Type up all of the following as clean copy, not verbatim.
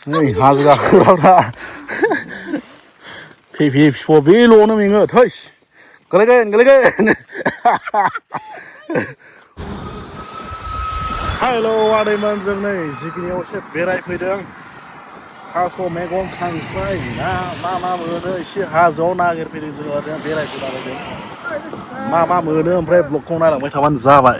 नै हाजो गाखोग्राफ्रा फे फिफौ बेल'नो मेङो थैस गोलैगोन हेल' आदैमोन जों नै जिगिनियाव एसे बेरायफैदों थास' मैगं खांख्राइ ना मा मोनो एसे हाजोआव नागिरफैदों जों ओरैनो बेरायफैलाबायदों मा मोनो ओमफ्राय ब्लगखौ नायलांबाय थाबानो जाबाय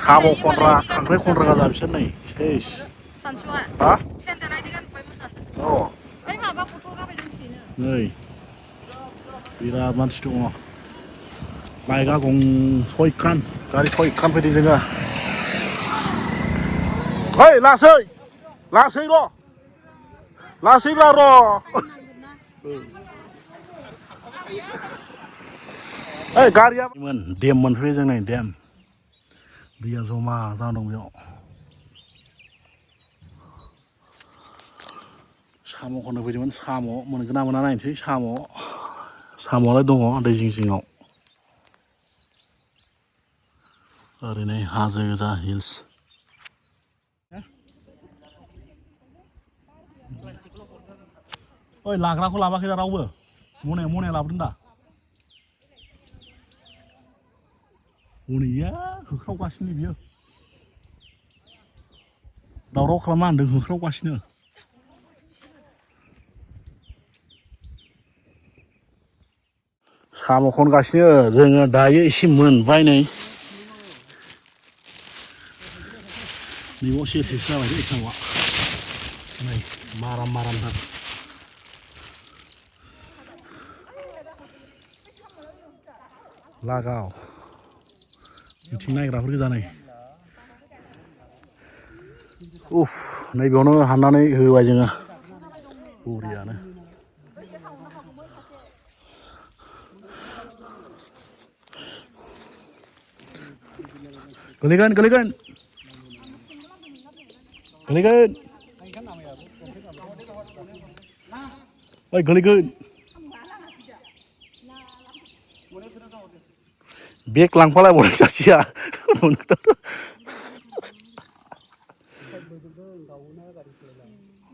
साम' खनग्रा खांख्राइ खनग्रा गोजा बिसोर नै सेस हा अ नै बिराद मानसि दङ बाइकआ सयखान गारि सयखान फैदों जोङो ओइ लासै लासैब्ला र' ओइ गारिया देम मोनफैबाय जों नै देम दैया जमा जाना दं बेयाव साम' खननो फैदोंमोन साम' मोनगोन ना मोना नायनोसै साम'आलाय दङ दै जिं जिङाव ओरैनो हाजो गोजा हिल्स ओइ लाग्राखौ लाबोआखै दा रावबो मनाया लाबोदों दा हनैया होख्रावगासिनो बियो दावराव खालामना होनदों होख्रावगासिनो साम' खनगासिनो जोङो दायो एसे मोनबाय नै नैबाव सेरसेसो जाबाय साम'आ नै मारामथार लागाव मिथिं नायग्राफोर गोजा नै उफ नैबेयावनो हाननानै होबाय जोङो बरियानो गोलैगोन ओइ गोलैगोन बेग लांफालायबावनाय सासेया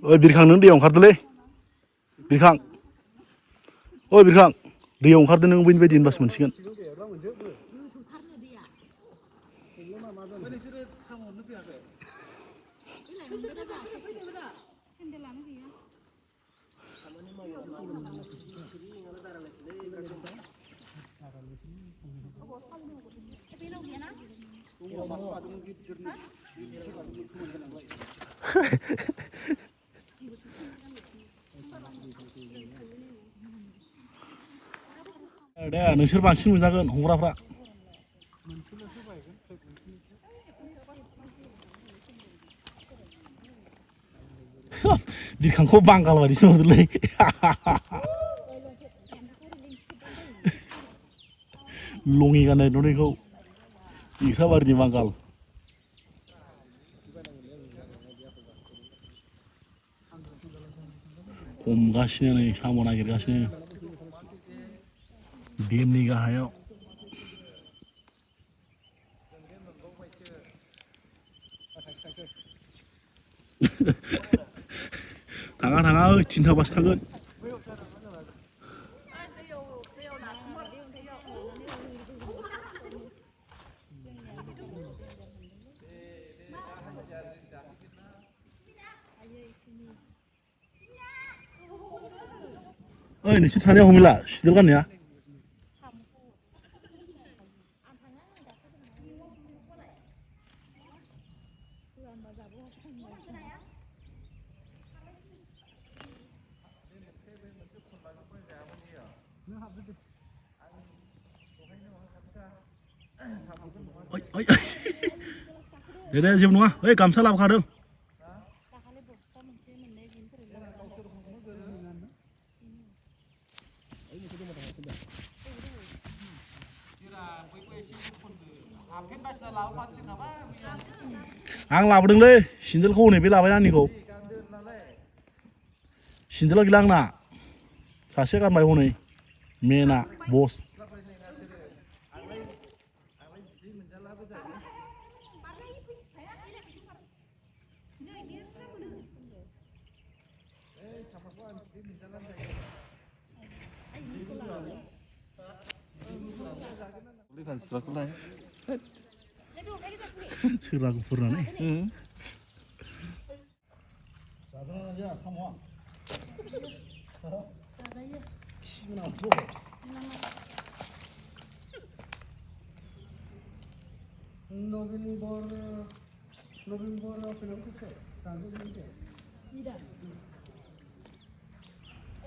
ओइ बिरखां नों दैयाव ओंखारदोलै बिरखां दैयाव ओंखारदो नों बैनि बायदि होनबासो मोनसिगोन दे नोंसोर बांसिन मोनजागोन हमग्राफ्रा बिरखांखौ बांगाल बायदिसो नुदोंलै लङि गाननाय नुनायखौ बिखाबारिनि बांगाल हमगासिनो नै साम' नागिरगासिनो देमनि गाहायाव थाङा ओइ थिनथाबासो थांगोन ओइ नोंसोर सानैया हमैला सिदेल गाननाया दे जेबो नङा ओइ गामसा लाबोखादों आं लाबोदोंलै सिन्देलखौ हनै बे लाबाय आंनिखौ सिन्देला गैला आंना सासे गानबाय हनै मेना बस सोरा गुफुरनानै जाजाना जाया साम'आ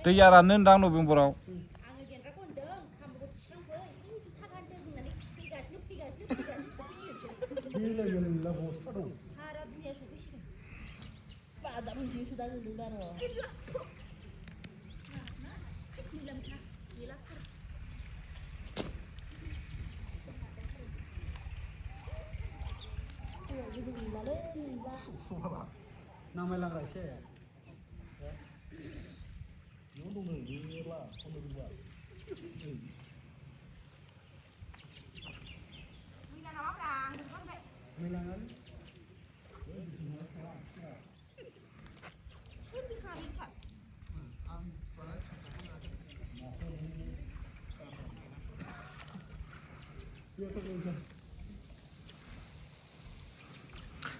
दैया रानो दां नभेम्बराव नामायलांग्रा एसे 이거 동네 이거라 손으로 봐.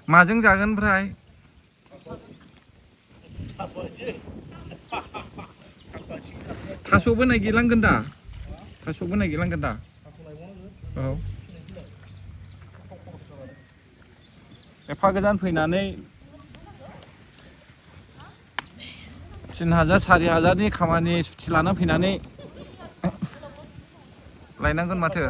마중 작은 프라이 थास' बोनाय गैलांगोन दा थास' बोनाय गैलांगोन दा औ एफा गोजान फैनानै 3000 4000नि खामानि सुथि लाना फैनानै लायनांगोन माथो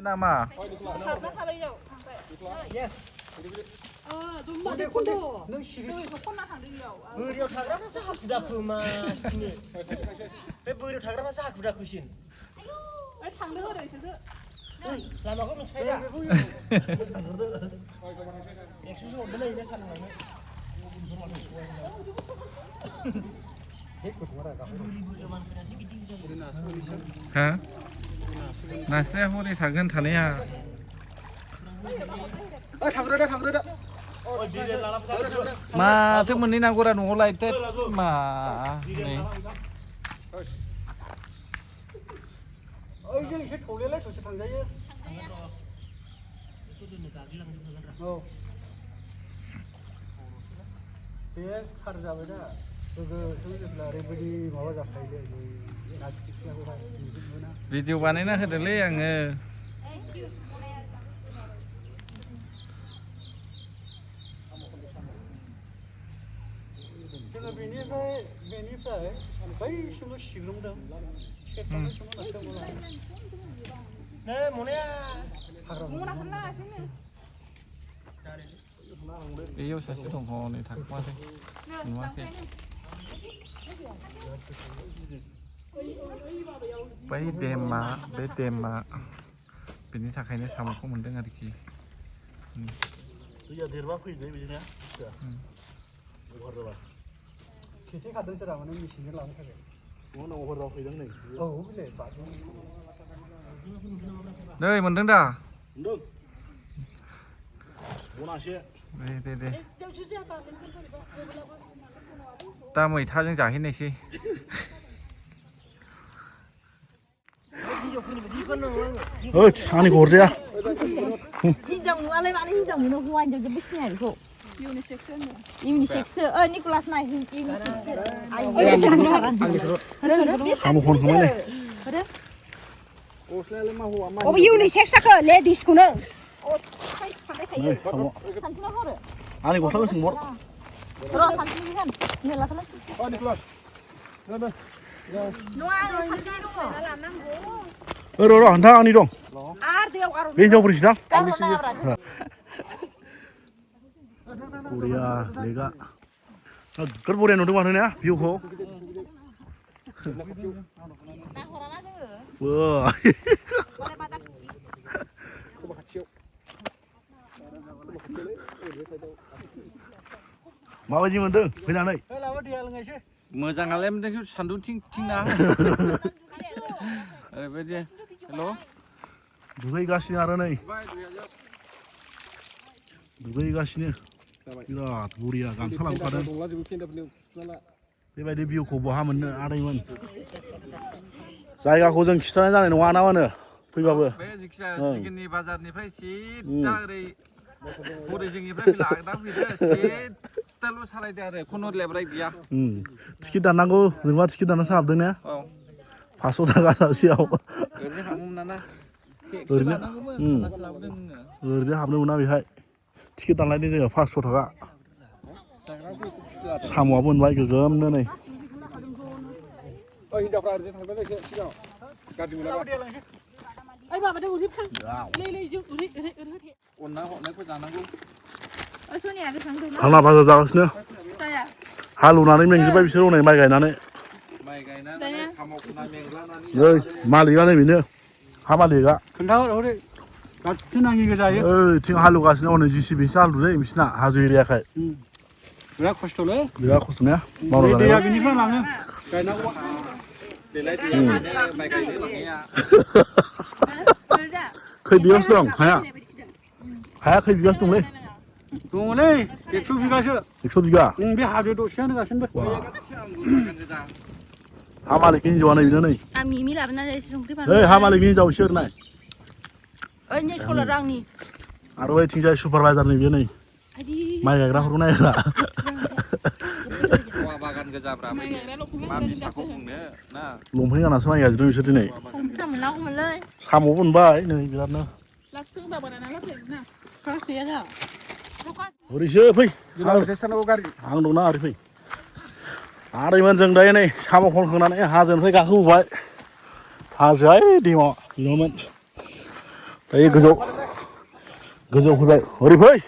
nama Yes. 너 시리. 의료 다그라면서 하구다 그만. 왜 의료 다그라면서 하구다 그신. 왜 당근을 해서도. 나 먹으면 차야. 액수수 없는 이제 사는 거야. ha 나스야 허리 작은 타네야 당근다. 마트 문이 나고라 놓을라 이때 마 네. 이제 이제 돌려라 저기 당자요. बे खार जाबाय दा लोगो जेब्ला ओरैबायदि माबा जाखायो भिडिअ बानायना होदोलै आङो जोङो बेनिफ्राय बैसिमल' सिग्रोमदों नै मनाया मनाफोरना हारसिंनो बेयाव सासे दङ नै थाखोमादों नुवाखै बै देमा बेनि थाखायनो साम'खौ मोनदों आरोखि दैया देरबा फैदो बिदिनो हगारबा खेथि खादों सोरा माने मेसिनजों लानो थाखाय उनाव हगारबा फैदों नै औ बिलाय नै मोनदों दा मोनदों बनासे दे दा मैथाजों जाहैनायसै आंनिखौ हरजाया हिनजाव नुवालाय मानो हिनजाव मोनो हौवा हिनजाव जेबो सिनाया बेखौ इउनिसेक्स निकोलास नाय इउनिसेक्स साम' खनखांबायलै अबे इउनिसेक्स जाखो लेडिसखौनो आंनि गस्ला गोसोम हर र' सानसेनिगोन मेलाखौलाय नङा आङो सानसेनि दङ र' नोंथां आंनि दं आरो दैयाव आरो बे हिनजावफोरसो दां गारहरनाङाब्रा बरिया लेगा नोगोद बरिया नुदों माथो ने भिउखौ hora na जोङो Wah. boleh batak Mabaयदि मोनदों फैनानै? मोजाङालाय मोनदों सान्दुं थिंना ओरैबायदि हेल' दुगैगासिनो आरो नै दुगैगासिनो बिराद बरिया गामसा लाबोखादों बेबायदि भिउखौ बहा मोननो आदैमोन जायगाखौ जों खिथानाय जानाय नङा ना मा होनो फैबाबो बे जिगिनि बाजारनिफ्राय सिदा ओरै हरै जोंनिफ्राय फैला आगदा फैदो सिदाल' सालायदो आरो खुनु लेब्राय गैया टिकेट दाननांगौ नोंबा टिकेट दानना साहाबदों ने औ 500 थाखा सासेयाव ओरैनो हाबोमोन ना केकसो लानांगौमोन सानासो लाबोदों नोङो ओरैनो हाबनो मोना बेहाय टिकेट दानलायदों जोङो 500 थाखा साम'आबो मोनबाय गोगोमनो नै हिनजावफ्रा ओरैनो थांबाय जायखिया सिगाङाव गाज्रि मोनाबा ओइ माबादों उरि फां लै जों उरि अनना हरनायखौ जानांगौ सोनिया बेसां दं थांना भाजा जागासिनो हालौनानै मेंजोब्बाय बिसोर हनै माइ गायनानै साम' खना मेंग्लानानै नै मालिकआ नै बेनो हा मालिकआ खोन्थाहर गाथो नाङि गोजायो ओइथिं हालौगासिनो हनै जिसिबिसो हालौदों बिसिना हाजो एरियाखाय बिराद खस्थ'लै बिराद खस्थ' ने मावना दैया जानायाव बिनिफ्राय लाङो गायनांगौआ बेलाय दैया माइ गायनो लांनाया खै बिगासो दं हाया खै बिगासो दंलै दङलै 100 बिगासो 100 बिगा बे हाजो दसेयानो गासिनोबो हा मालिकनि हिनजावा नै बेनो नै आं मिमि लाबोनानै संख्रि ओइ हा मालिकनि हिनजाव इसोर नाय ओइ नै सलार आंनि आरो ओइथिंजाय सुपारभाइजार नै बेयो नै माइ गायग्राफोरखौ नायग्रा गवा बागान गोजाब्रा मा फिसाखौ बुंनो ना लंपेन्ट गानासो माइ गायजोबदों बिसोर दिनै साम'बो मोनबाय नै बिरादनो ओरैसो फै आं दंना ओरै फै आदैमोन जों दायो नै साम' खनखांनानै हाजोनिफ्राय गाखोबोबाय हाजोआ ओइ दैमा बेनोमोन दायो गोजौ फैबाय ओरै फै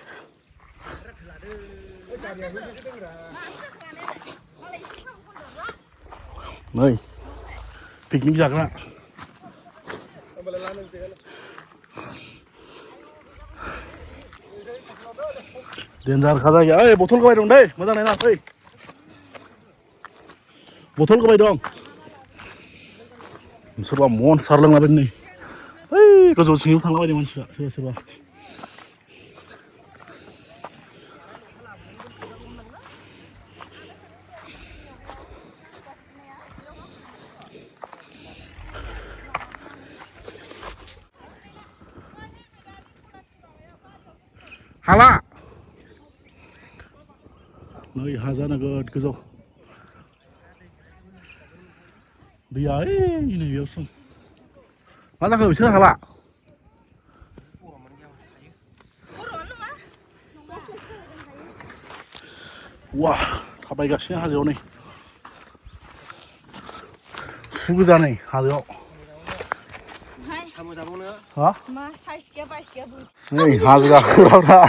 नै पिकनिक जाग्रा देन्जारखा जायगाया ओइ बथल गोबाय दं दै मोजां नायना फै बथल गोबाय दं सोरबा मनस्टार लोंलाबायदों नै ओइ गोजौ सिङाव थांलाबायदों मानसिफ्रा सोरबा हाला नै हाजोआ नोगोद गोजौ दैया ओइ नैबेयावसो मा जाखो बिसोर हाला वा थाबायगासिनो हाजोआव नै सु गोजा नै हाजोआव हा नै हाजो गाखोग्राफ्रा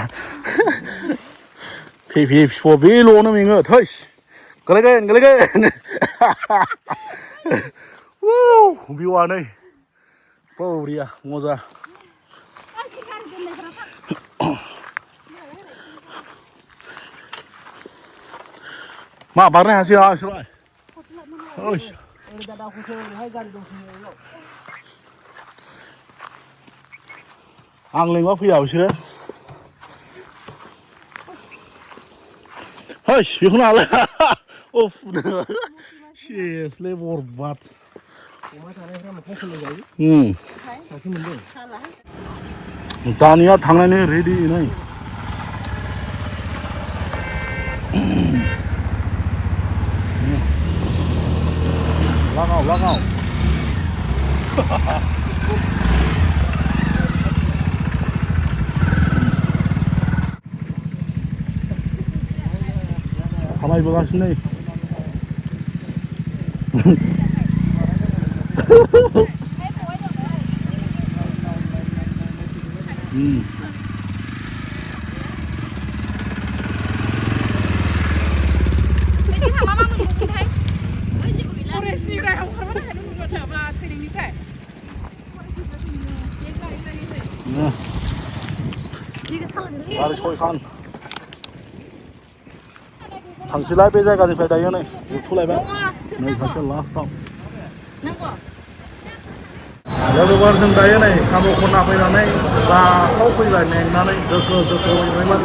फैफे फिफौ बेल'नो मेङो थैस गोलैगोन भिउआ नै बरिया मजा मा बारनो हायासै नामा बिसोरलाय आं लेंबा फैया बिसोरो हैस बेखौनो हाला सेसलै बरबाद दानिया थांनायनि रेडि नै लागाव थाबायबोगासिनो नै सयखान थांसैलाय बे जायगानिफ्राय दायो नै जोबथ'लायबाय नै फारसे लास्टआव लोगोफोर जों दायो नै साम' खनना फैनानै लास्टआव फैबाय मेंनानै दोखो दोखो मेंबायमोन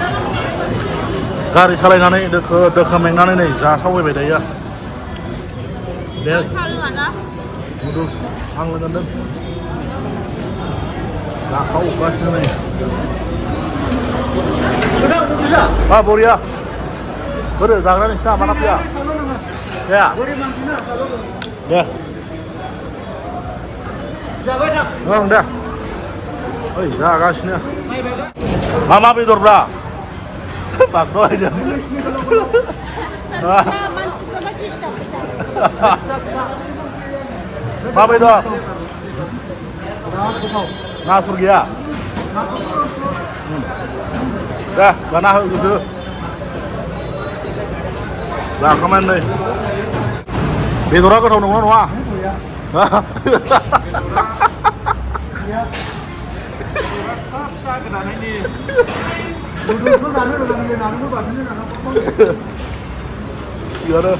गारि सालायनानै दोखो दोखो मेंनानै नै जासावफैबाय दायो बेस्ट नुदोल्स आं लोंगोनदों जाखावगासिनो नै बरिया बोरो जाग्रानि साहा माना फैया जाया दे ओं दे ओइ जागासिनो मा बेदरब्रा बागदावलायदों मा बेदर नाथुर गैया दे दाना होदो जाखांबाय नै बेदरा गोथाव नंगौना नङा फिसा गोदानायनि थिगानो